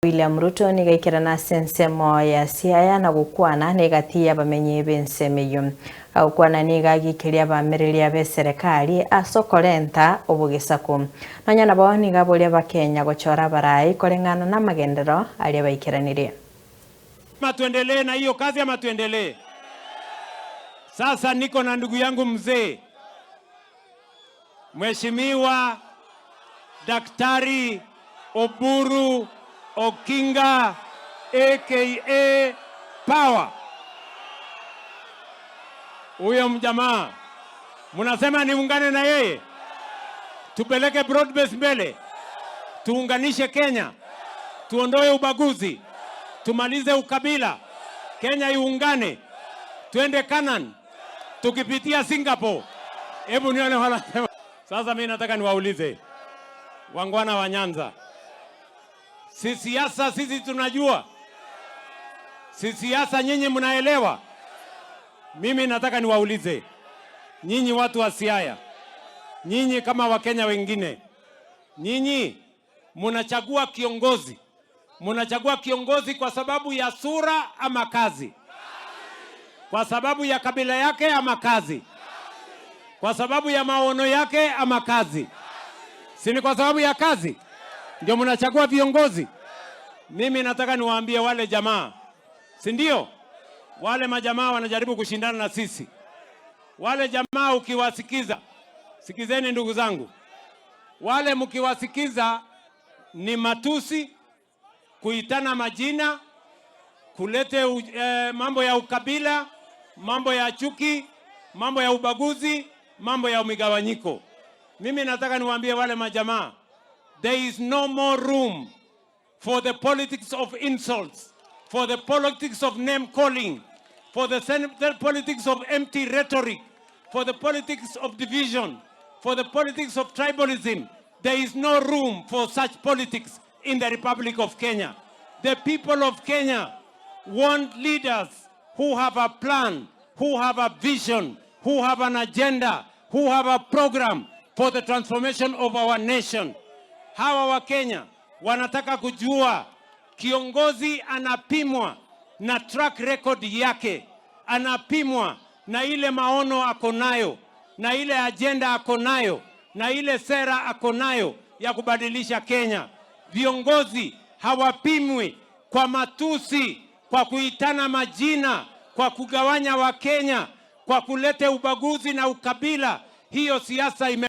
William Ruto nigo aikerana ase ensemo ya Siaya na gokwana na egati y'abamenyi b'ensemo eyio. Agokwana nigo agikeria abamereria b'eserekari ase okorenta obogesaku. Nonya nabo nigo aboria abakenya gochora abarai koreng'ana na amagenderero aria baikeranirie. Ama tuendelee na hiyo kazi ama tuendelee? Sasa niko na ndugu yangu mzee Mheshimiwa Daktari Oburu Oginga aka Power. Huyo mjamaa mnasema niungane na yeye, tupeleke broad base mbele, tuunganishe Kenya, tuondoe ubaguzi, tumalize ukabila, Kenya iungane, twende Canaan tukipitia Singapore. Hebu nione wanasema. Sasa mimi nataka niwaulize waungwana wa Nyanza, si siasa sisi tunajua, si siasa nyinyi mnaelewa. Mimi nataka niwaulize nyinyi watu wa Siaya, nyinyi kama Wakenya wengine, nyinyi mnachagua kiongozi, mnachagua kiongozi kwa sababu ya sura ama kazi? Kwa sababu ya kabila yake ama kazi? Kwa sababu ya maono yake ama kazi? Si ni kwa sababu ya kazi ndio mnachagua viongozi? Mimi nataka niwaambie wale jamaa, si ndio? Wale majamaa wanajaribu kushindana na sisi. Wale jamaa ukiwasikiza, sikizeni ndugu zangu, wale mkiwasikiza ni matusi, kuitana majina, kulete mambo ya ukabila, mambo ya chuki, mambo ya ubaguzi, mambo ya migawanyiko. Mimi nataka niwaambie wale majamaa, there is no more room for the politics of insults, for the politics of name calling, for the politics of empty rhetoric, for the politics of division, for the politics of tribalism. There is no room for such politics in the Republic of Kenya. The people of Kenya want leaders who have a plan, who have a vision, who have an agenda, who have a program for the transformation of our nation. Hawa Wakenya wanataka kujua kiongozi anapimwa na track record yake, anapimwa na ile maono ako nayo, na ile agenda ako nayo, na ile sera ako nayo ya kubadilisha Kenya. Viongozi hawapimwi kwa matusi, kwa kuitana majina, kwa kugawanya Wakenya, kwa kuleta ubaguzi na ukabila. Hiyo siasa ime